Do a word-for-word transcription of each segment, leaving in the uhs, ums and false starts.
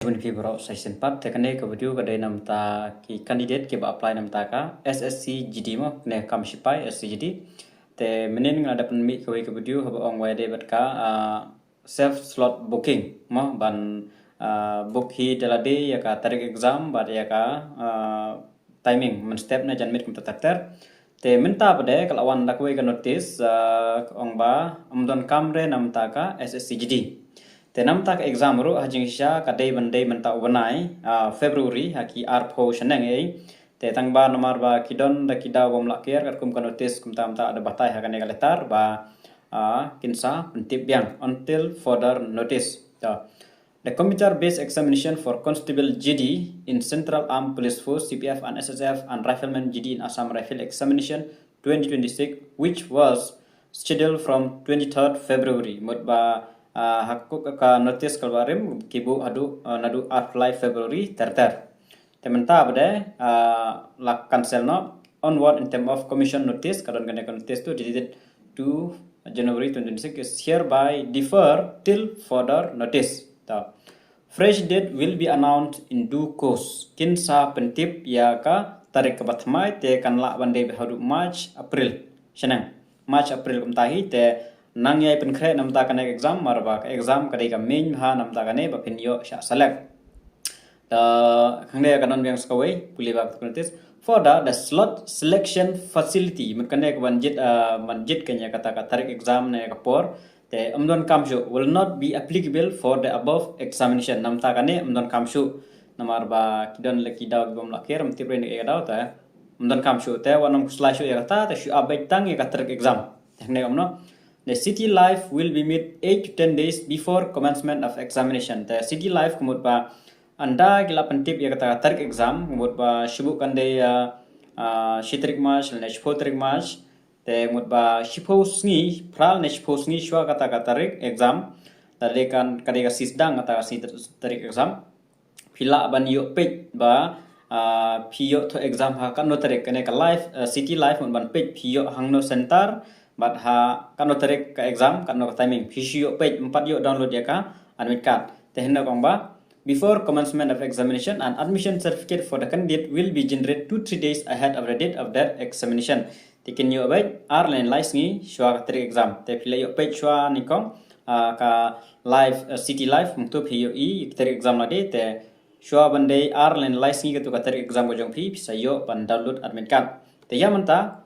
Khublei shibun ïa phi baroh sa shisien pat. Te kane ka video ka dei namta ki candidate kiba apply namta ka S S C G D mo, kane kam shipai S S C G D. Te mynnin nga la dep pynmih kawei ka video haba ong wai dei bad ka, ah, self slot booking mo, ban, ah, book hi da lade ïa ka tarik exam bad ïa ka, ah, timing mynstep ne janmiet kumta ter ter. Te mynta pat de ka la wan da kawei ka notice, ah, ka ong ba ym don kam re namta ka S S C G D. Te namta ka exam ruh ha jingshisha ka dei ban dei mynta u bnai, ah, February ha ki arphew shaneng ei. Te tang ba namar ba ki don da ki daw bym lah kiar katkum ka notice kumta mynta da batai ha kane ka letter ba, ah, kin sa pyntip biang until further notice. To. The computer-based examination for Constable G D in Central Armed Police Force, C P F, and S S F and Rifleman G D in Assam Rifle Examination twenty twenty-six, which was scheduled from twenty-third February. Mut ba, ah, ha ka, ka notice ka la rim ki buh haduh, ah, naduh arphew lai February ter ter. Te mynta pat de, ah, la cancel noh. Onward in term of commission notice, ka don kane ka notice tu dated two January twenty twenty-six, is hereby deferred till further notice. To. Fresh date will be announced in due course. Kin sa pyntip ïa ka tarik kaba thymmai te kan lah ban dei beit haduh March, April. Shaneng. March, April kumta hi te nang ïai pynkhreh namta kane ka exam, namar ba ka exam ka dei ka main ha namta kane ba phin ïoh shah select. Te hangne ka don biang sa kawei, pule ba ka notice. Further, the slot selection facility, mut kane ka ban jied, ah, ban jied kane kata ka tarik exam ne ka por, te ym don kam shuh, will not be applicable for the above examination. Namta kane ym don kam shuh. Namar ba ki don la ki daw ki bym lah kiar, ym tip re ne ka daw te ym don kam shuh. Te wat nym khuslai shuh ïa kata, te shu ap beit tang ïa ka tarik exam. Te hangne kumno. The City Life will be made eight to ten days before commencement of examination. Te City Life ka mut ba ynda ki la pyntip ïa kata ka tarik exam, ka mut ba shibun kan dei, ah, ah, shi tarik March lane shiphew tarik March. Te ka mut ba shiphew sngi, phra lane shiphew sngi shuwa kata ka tarik exam. Te dei kan, ka dei ka sisdang kata ka sngi tarik exam. Phi lah ban ïoh peit ba, ah, phi ïoh thoh exam ha katno tarik, kane ka Life, ah, City Life mut ban peit phi ïoh hangno center, bad ha katno tarik ka exam, katno ka timing. Phi shu ïoh peit, ym pat ïoh download ïa ka admit card. Te hynda ka ong ba, before commencement of examination, an admission certificate for the candidate will be generated two, three days ahead of the date of their examination. Te kin ïoh beit ar lane lai sngi shuwa ka tarik exam. Te phi la ïoh peit shuwa nyngkong, ah, ka Life, ah, City Life, mynta phi ïohi ka tarik exam lade, te shuwa ban dei ar lane lai sngi katto ka tarik exam ka jong phi, phi sa ïoh ban download admit card. Te ïa mynta,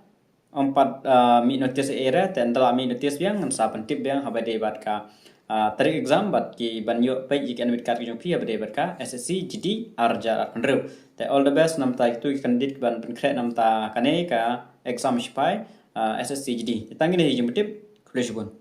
ym pat, ah, mih notice ei re, te ynda la mih notice biang, ngan sa pyntip biang haba dei bad ka, ah, tarik exam, bad ki ban ïoh peit ïa ki admit card ki jong phi haba dei bad ka S S C G D ar hajar arphew hynriew. Te all the best namta kito ki candidate ban pynkhreh namta kane ka exam shipai, ah, S S C G D. Te tang kine hi jingpyntip, khublei shibun.